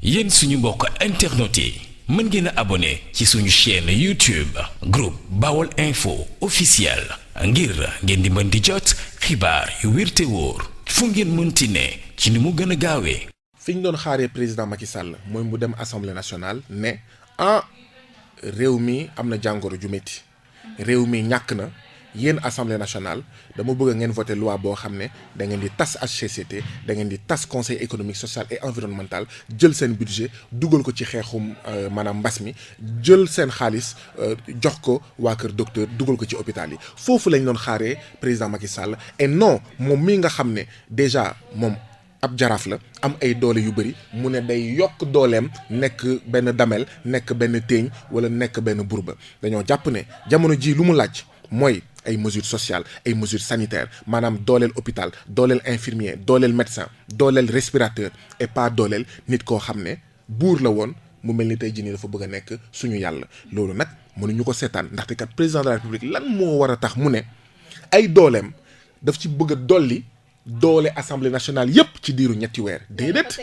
yéen suñu mbokk internet yi mën ngeen a abonné ci suñu chaîne YouTube groupe Bawol Info officiel ngir ngeen di mën di jot xibaar yu wér te wóor fu ngeen mënti ne ci ni mu gën a gaawee. fi ñu doon xaaree président Macky Sall mooy mu dem assemblée nationale ne réew mi am na jàngoro ju métti réew mi ñàkk na yéen assemblée nationale dama bëgg ngeen voté loi boo xam ne da ngeen di tas HCCT da ngeen di tas conseil économique social et environnemental jël seen budget dugal ko ci xeexum maanaam mbas mi jël seen xaalis jox ko waa kër docteur dugal ko ci hôpital yi foofu lañ doon xaaree président Macky Sall et non moom mii nga xam ne déjà moom ab jaraaf la am ay doole yu bëri mu ne day yokk dooleem nekk benn damel nekk benn téeñ wala nekk benn burba dañoo jàpp ne jamono ji lu mu laaj mooy ay mesures sociales ay mesures sanitaires maanaam dooleel hôpital dooleel infirmier dooleel médecin dooleel respirateur et pas dooleel nit koo xam ne buur la woon mu mel ni tey jii nii dafa bëgg a nekk suñu yàlla loolu nag mënuñu ko seetaan ndaxte kat président de la république lan moo war a tax mu ne ay dooleem daf ci bëgg a dolli doole assemblée nationale yépp ci diiru ñetti weer déedéet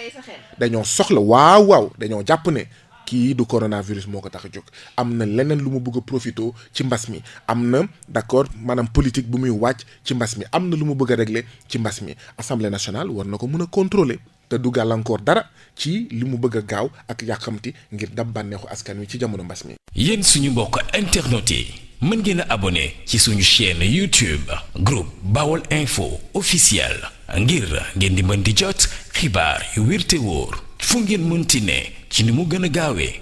dañoo soxla waaw dañoo jàpp ne kii du coronavirus moo ko tax a jóg am na leneen lu mu bëgg a profité ci mbas mi am na d'accord maanaam politique bu muy wàcc ci mbas mi am na lu mu bëgg a régler ci mbas mi assemblée nationale war na ko mën a contrôler te du gàllankoor dara ci li mu bëgg a gaaw ak yàqamti ngir dab bànneexu askan wi ci jamono mbas mi. yéen suñu mbokk internet yi mën ngeen a abonné ci suñu chaîne YouTube groupe Bawol Info officiel ngir ngeen di mën di jot xibaar yu wér te wóor fu ngeen mënti ne ci ni mu gën a gaawee.